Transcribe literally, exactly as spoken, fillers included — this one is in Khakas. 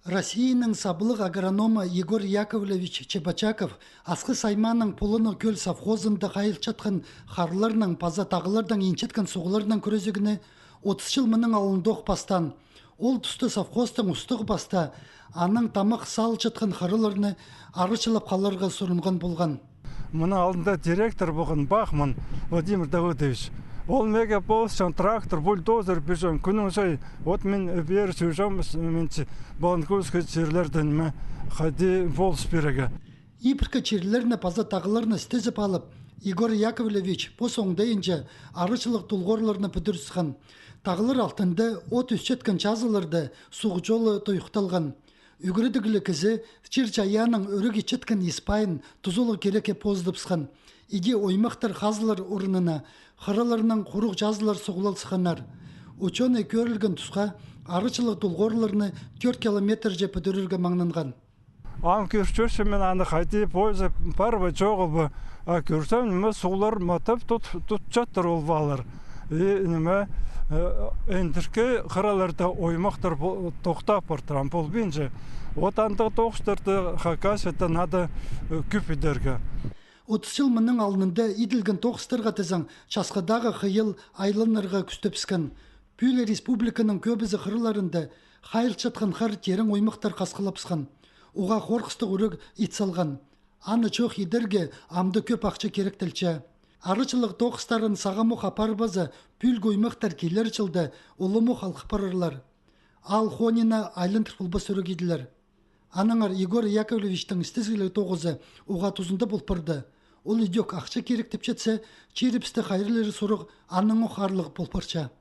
Россияның саблығ агрономы Егор Яковлевич Чебочаков Асхыс аймааның Пуланығ Кӧл совхозында хайылчатхан харыларнаң паза тағлардаң инчеткен суғларнаң кӱрезігні отыс чыл мының алнындох пастаан. Ол туста совхозтың устағ пастаа аның тамах салчатхан харыларны арачылап халарға сурынған полған. Мының алнында директор полған Бахман Владимир Давыдович. Ол меге полысчаң трактор, бульдозер пирҷең кӱннің сай. Вот мин пеер чӧрҷем, мин Баланкульскай чирлердең ме хайди полыс пирерге. Ибіркі чирлерні паза тағларны істезіп алып, Егор Яковлевич пос оңдайынҷа арачылығ тулғорларны пӱдіріскен. Тағлар алтында от ӧсчеткен чазыларда суғ чолы тойыхталған. Ӱгредіглі кізі чир-чайаанның ӱрік итчеткен испайын тузалығ кирекке позыдыбысхан. Иди оймахтар хазылар орнына харыларнаң хуруғ чазылар суғлалысханнар. Учёный кӧрілген тусха арачылығ тулғорларны тӧрт километрҷе пӱдірерге маңнанған. Ам кӧрчем мин аны хайди польза пар ба, чоғыл ба. А кӧрзем, ниме, суғлар матап тут, тутчаттыр ол валар. И ниме, э, ендіркі хараларда оймахтар пол-, тохтап партыр, ам полбинча. Вот андағ тоғыстарды Хакасияда надо, э, кӧп идерге. Отыс чыл мының алнында иділген тоғыстарға тізең часхыдағы хыйал айланарға кӱстебіскен. Пӱӱл республиканың кӧбізі хараларында хайылчатхан хар тирең оймахтар хасхылабысхан. Уғаа хорғыстығ ӱрек ит салған. Аны чоох идерге амды кӧп ахча киректелче. Арачылығ тоғыстарын сағамох апарбаза, пӱӱлгі оймахтар килер чылда улуғ мох алып парарлар. Аал хонина айландыр полбас ӱрек иділер. Аннаңар Егор Яковлевичтің істезігліг тоғызы уғаа тузында пол парды. Ол идӧк ахча кирек тіпчетсе, чирібісті хайраллир сурығ аннаң ох аарлығ пол парча.